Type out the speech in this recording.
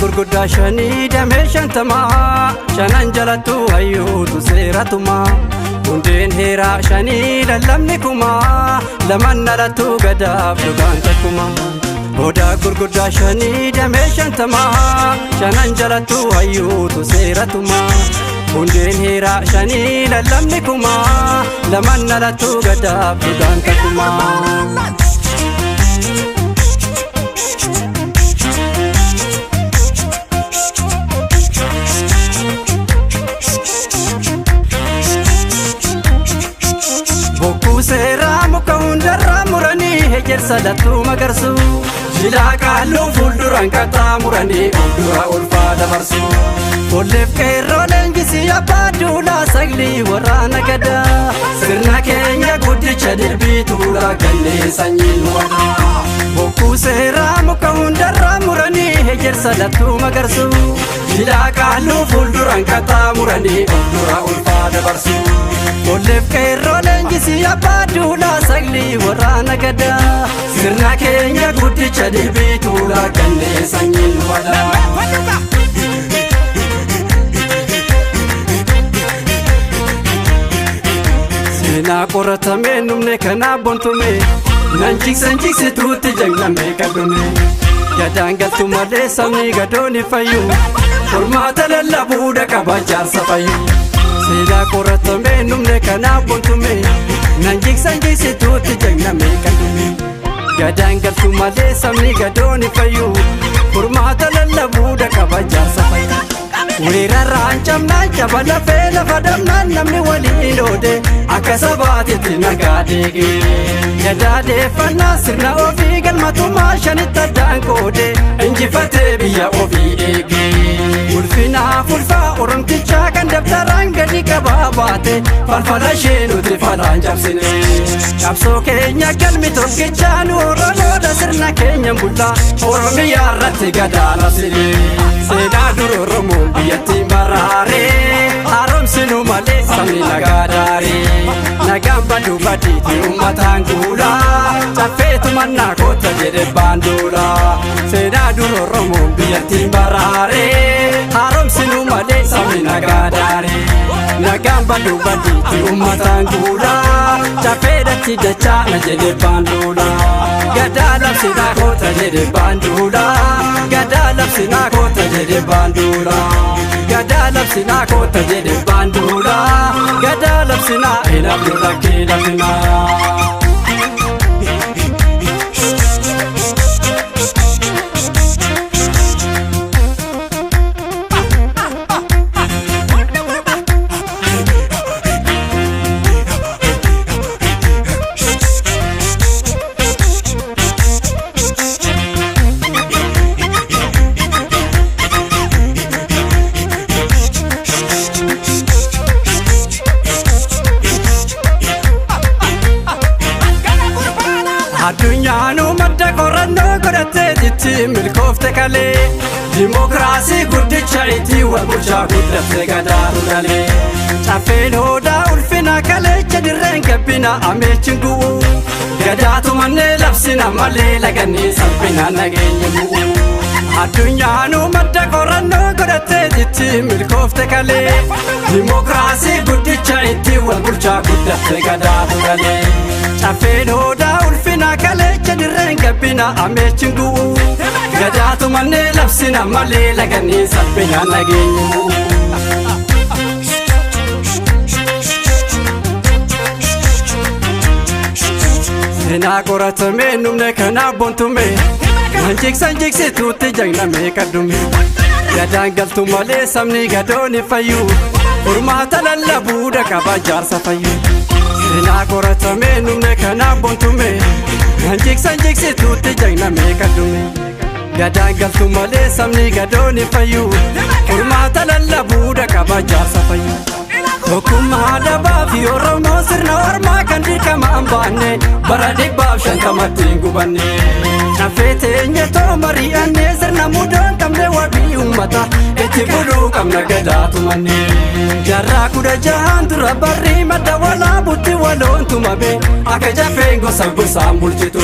Gurguddaa shanii damee 50, shanan jalattu hayyuutu seeratumaa. Hundeen heeraa shanii lallabni kumaa, laman dhalattu gadaaf dhugaan takkumaa. Odaa gurguddaa shanii damee 50, shanan jalattu hayyuutu seeratumaa. Hundeen heeraa shanii lallabni kumaa, laman dhalattu gadaaf dhugaan takkumaa. Bokkuu seeraa muka hundarraa muranii ejersa lattuu magarsu. Jilaa qaalluu fuulduraan qaxxaamuranii fuuldura ulfaa dabarsu. Kolleef qeerroo leenjisii abbaa duulaa saglii waraana gadaa. Sirna keenya guddicha dilbii tuulaa gannee sanyiin wadaa. Bokkuu seeraa muka hundarraa muranii ejersa lattuu magarsu. Jilaa qaalluu fuulduraan qaxxaamuranii fuuldura ulfaa dabarsu. Kolleef qeerroo leenjisii abbaa duulaa saglii waraana gadaa. Sirna keenya guddicha dilbii tuulaa gannee sanyiin wadaa. Seenaa qoratamee numne kanaa bontume, nan jigsan jigsituutti jagnamee qadume. Gadaan galtu malee sabni gadoon hin fayyu, furmaata lallabuudha qaba jaarsa fayyu. Seenaa qoratamee numne kanaa bontume, nan jigsan jigsituutti jagnamee qadume. Gadaan galtu malee sabni gadoon hin fayyu, furmaata lallabuudha qaba jaarsa fayyu. Weerarraan cabnaan caba lafee lafa dhabnaan namni waliin oode akka sabaatitti nagaa deege. Gadaa deeffannaa sirna ofii galmatumaa shanitti addaan qoode injifatee biyya ofii eege. Ulfinaaf ulfaa Oromtichaa kan dabtaraan gadi qabaa baate falfala ishee nuti falaan cabsine. Qabsoo keenya galmi tokkichaa nu Oromoodha, sirna keenya bullaa Oromiyaa irratti gadaa labsine. Seenaa dur Oromoon biyyattiin baraaree haaromsinu malee sabni nagaa daaree. Nagaan baduu badiiti uummataan guulaa caffeetu mannaa koota jedhe baanduulaa. Seenaa dur Oromoon biyyattiin baraaree haaromsinu malee sabni nagaa daaree. Nagaan baduu badiiti uummataan guulaa caffeedhatti dachaa na jedhe baanduulaa. Gadaa labsinaa koota jedhe baanduulaa. Gadaa labsinaa koota jedhe baanduulaa. Gadaa labsinaa koota jedhe baanduulaa. Gadaa labsinaa hin abduu lakkee labsinaa. Addunyaanuu madda qorannoo godhatteetitti milkoofte kalee, dimokiraasii guddicha itti wal bulchaa guddatte gadaatu galee. Caffeen hoodaa ulfina kaleecha dirreen gabbina ameechin gu'u. Gadaatu mannee labsina malee lagannee salphina nageenya bu'u. Addunyaanuu madda qorannoo godhatteetitti milkoofte kalee, dimokiraasii guddicha itti wal bulchaa guddatte gadaatu galee. Caffeen hoodaa ulfina kaleecha dirreen gabbina ameechin gu'u. Gadaatu mannee labsina malee lagannee salphina nageenya bu'u. Seenaa qoratamee numne kanaaf bontume, nan jigsan jigsituutti jagnamee qaddume. Gadaan galtu malee sabni gadoon hin fayyu, furmaata lallabuudha qaba jaarsa fayyu. Seenaa qoratamee numne kanaaf bontume, nan jigsan jigsituutti jagnamee qaddume. Gadaan galtu malee sabni gadoon hin fayyu, furmaata lallabuudha qaba jaarsa fayyu. Tokkummaa dhabaa fi Oromoo sirna ormaa kan dirqamaan baanne bara 150tti hin gubanne. Caffee teenya too mari'annee sirna mudoon qabne wabii uummata itti buluu qabna gadaatu manne. Jaarraa 16n dura barrii madda walaabutti waloon tumame akka jaffeen gosa gosaan bulchitu.